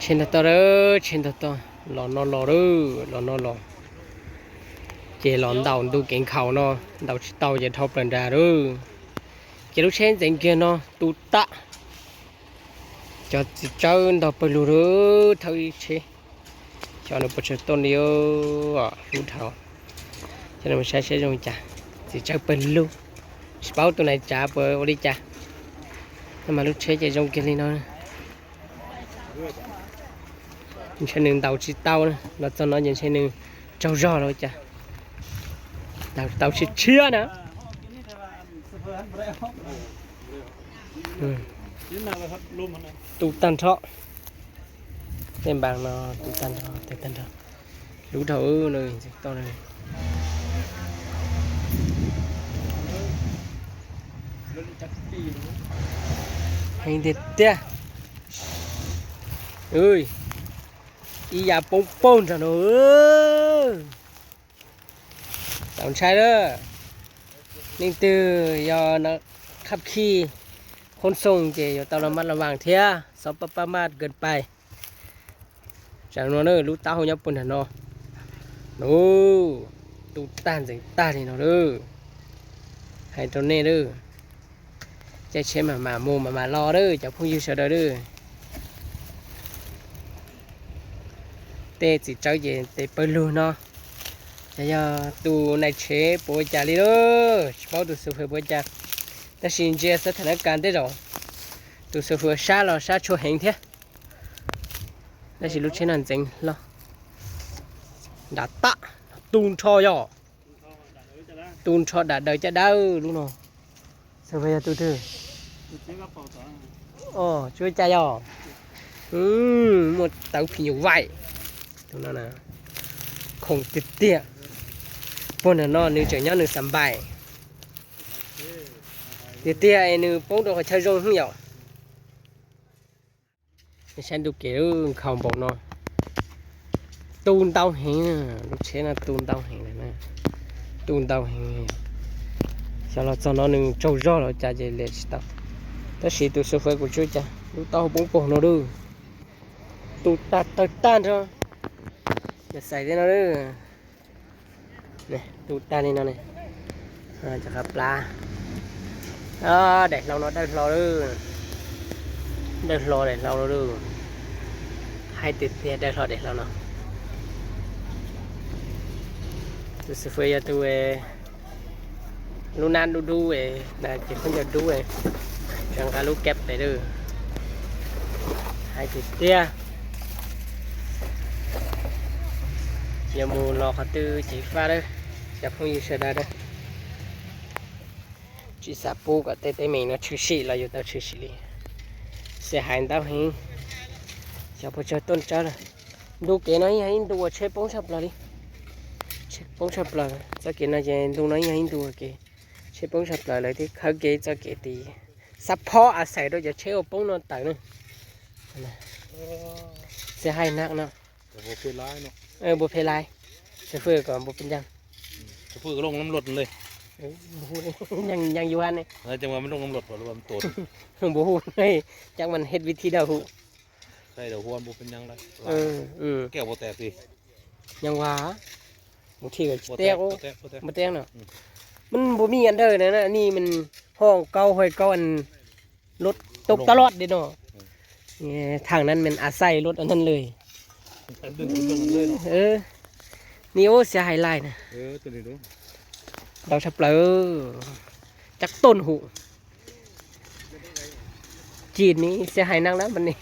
Tsheb ntog toj lawm, tsheb ntog toj, los no los lawm, los no los. Ces los ntaus ntu kev nkhaus no, ntaus tsis tau ces dhau plaws nrad lawm. Ces lub tsheb ntxeev kiag no tu tag. Cov txiv tsawb ntog pawg lug lawm, thawb ib tsheb. Xyov nws puas tsawg toj li, hlub dhau. Coj nej mus saib seb zoo li cas. Txiv tsawb pawg lug, tsis paub tus nais tsav puas ua li cas. Tab mas lub tsheb ces zoo kiag li no. Ntshe nws ntaus tsis tau, los txog no ces ntshe nws tsaug zog los cas. Ntaus tau tshiab tshiab na. Tu tag nrho. Tej npas no tu tag nrho, tu tag nrho. Hlub dhau no. Heev tiag tiag. Ib yam poob paug nrog no. Txaus ntshai lawm. Leej twg yog khab khij khoob xoo ces yuav tau los maj los vam thiab, xob pab pab maj kawg pais. Tsam no na lub taub hau nyob puag nram no, lub tu tag ntxeev tag li no lawm. Hais rau nej lawm, caij tsheb mas mam mus mas mam los lawm cov phooj ywg sawv daws lawm. Tej txiv tsawb ces tes pawg lug no. Ces yog tus nais tsheb puas ua cas li lawm, tsis paub tus xu fwm puas ua cas, tab sis ntsia xab thas nas kas tej zaum tus xu fwm sab los sab tshua heev thiab. Tab sis lub tsheb no ntxeev hlo, nram tag, tu nrho yog, tu nrho dam daws caj dawb lub no. Xu fwm yog tus twg? Tsis ua cas yog. Muaj tawv phim nyuj vaim, tus no khoom tiag tiag. Puag nram no nws tseem nyob nws xav npais tiag tiag es nws poob rau qhov chaw zoo yom. Saib ntu kev nkhaus npaum no, tu ntau heev, lub tsheb no tu ntau heev, tu ntau heev. Xyov los txog no nws tsaug zog los cas ces liam tsis tau. Tab sis tus xu fwm kuv tsis ua cas, lub taub hau poob paug no lawm, tu tag tawg tag nrho. Yog xais thiab no, tu tag li no ne. Cov qab plab, daim hlau no dawb hlo lawm, dawb hlo daim hlau no lawm. Hais tiag tiag dawb hlo daim hlau no. Tus xu fwm yog tus lub nab dub dub, ces khaub ncaws dub, tseem nqa lub kab pem lawm. Hais tiag tiag, yuav mus los qhov twg ceev faj lawm, cov phooj ywg sawv daws lawm. Tsis xav pub kom tej teeb meem no tshwm sim los yuav tau tshwm sim li. Xiam hais ntau heev, xyov puas tsawg toj tsawb lawm. Ntu kev no yog ib ntu uas tsheb poob tshaj plaws li, tsheb poob tshaj plaws. Txoj kev no ces ntu no yog ib ntu kev tsheb poob tshaj plaws, lawv thiaj khawb kev txoj kev tid, xab phob a xais rau cov tsheb uas poob no tawm na. Xiam hais nag no, npua phem lais, xu fwm kom npua phem ncaj, nyeej yus hab ne, npua hu, cab mas hej vi thi dawb hu. Nyeej ua, mus thi tsis teb, npua teb no, mas npua mij an dawj na, ni mas ho kau hais kau an lub tub tab loj di no. Thaj nan mas a xais lub an nan lawm. Ni ub xiam hais lais na, ntau tshaj plaws, cab tooj hu. Ci ni xiam hais nag lawm mas ni.